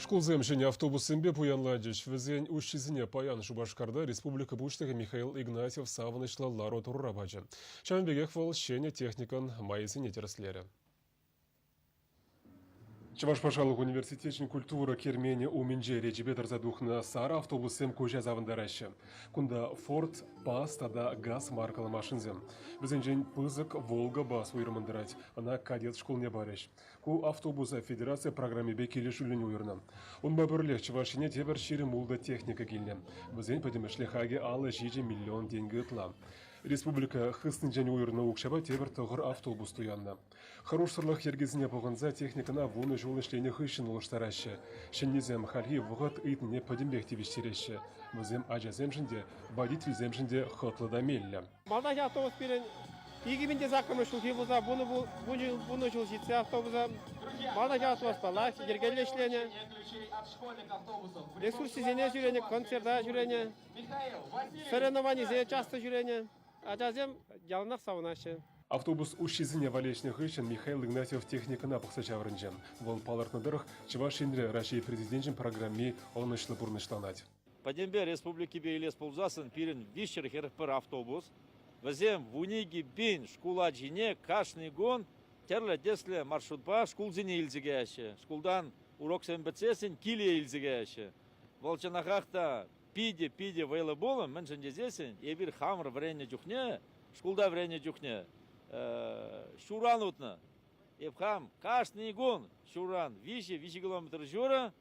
Шкулсем ҫӗнӗ автобуссемпе пуянланчӗҫ. Вӗсен уҫҫисене паян Шупашкарта республика Пуҫлӑхӗ Михаил Игнатьев савӑнӑҫлӑ лару-тӑрура пачӗ. Ҫавӑн пекех вӑл ҫӗнӗ техникӑн майӗсене тӗрӗслерӗ. Чӑваш патшалӑх университечӗн культура керменӗ умӗнче речӗпе тӑрса тухнӑ сарӑ автобуссем куҫа савӑнтараҫҫӗ. Кунта Форд, ПАС тата ГАЗ маркӑллӑ машинсем. Вӗсенчен пысӑк Волга бас уйрӑмӑн тӑрать. Ӑна кадет шкулне парӗҫ. Ку автобуса федераци программипе килӗшӳллӗн уйӑрнӑ. Унпа пӗрлех Чӑваш Ене тепӗр 26 техника килнӗ. Вӗсен пӗтӗмӗшле хакӗ 57 миллион тенкӗ ытла. Республика хыснинчен уйӑрнӑ укҫапа тепӗр тӑхӑр автобус туяннӑ. Хӑрушсӑрлӑх йӗркисене пӑхӑнса техникӑна 10 ҫул ӗҫленӗ хыҫҫӑн улӑштараҫҫӗ. Ҫӗннисем хальхи вӑхӑт ыйтнине пӗтӗмпех тивӗҫтереҫҫӗ. Вӗсем ачасемшӗн те, водительсемшӗн те хӑтлӑ та меллӗ. Малтанхи автобус пирӗн 2008 ҫулхи пулса 10 ҫул ҫитсе автобуса. Малтанхи автобуспа лайӑх йӗркеллӗ ӗҫленӗ. Экскурсисене ҫӳренӗ, концерта ҫӳренӗ, соревнованисене часто ҫӳренӗ. Ачасем яланах савӑнаҫҫӗ. Автобус уҫҫисене валеҫнӗ хыҫҫӑн Михаил Игнатьев техникӑна пӑхса ҫаврӑнчӗ. Вӑл палӑртнӑ тӑрӑх, Чӑваш Енре Раҫҫей Президенчӗн программи ӑнӑҫлӑ пурнӑҫланать. Пӗтӗмпе республикипе илес пулсассӑн пирӗн 341 автобус. Вӗсем 12 000 шкул ачине кашни кун тӗрлӗ тӗслӗ маршрутпа шкулсене илсе каяҫҫӗ. Шкултан уроксем пӗтсессӗн киле илсе каяҫҫӗ. Вӑл чӑнахах та питӗ-питӗ вӑйлӑ пулӑм, мӗншӗн тесессӗн эпир хамӑр вӗреннӗ чухне, шкулта вӗреннӗ чухне ҫуран утнӑ. Эп хам кашни кун ҫуран 3 километр ҫурӑ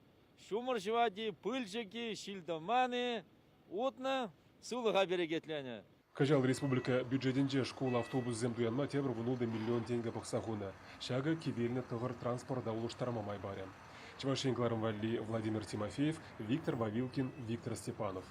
ҫумӑр ҫӑвать-и, пылчӑк-и, ҫил-тӑман-и, утнӑ, сывлӑха перекетленӗ. Кӑҫал республика бюджетӗнче шкул автобусӗсем туянма тепӗр 16 миллион тенкӗ пӑхса хунӑ. Ҫакӑ кивелнӗ тӑхӑр транспорта улӑштарма май парӗ. Чӑваш Ен кӑларӑм валли Владимир Тимофеев, Виктор Вавилкин, Виктор Степанов.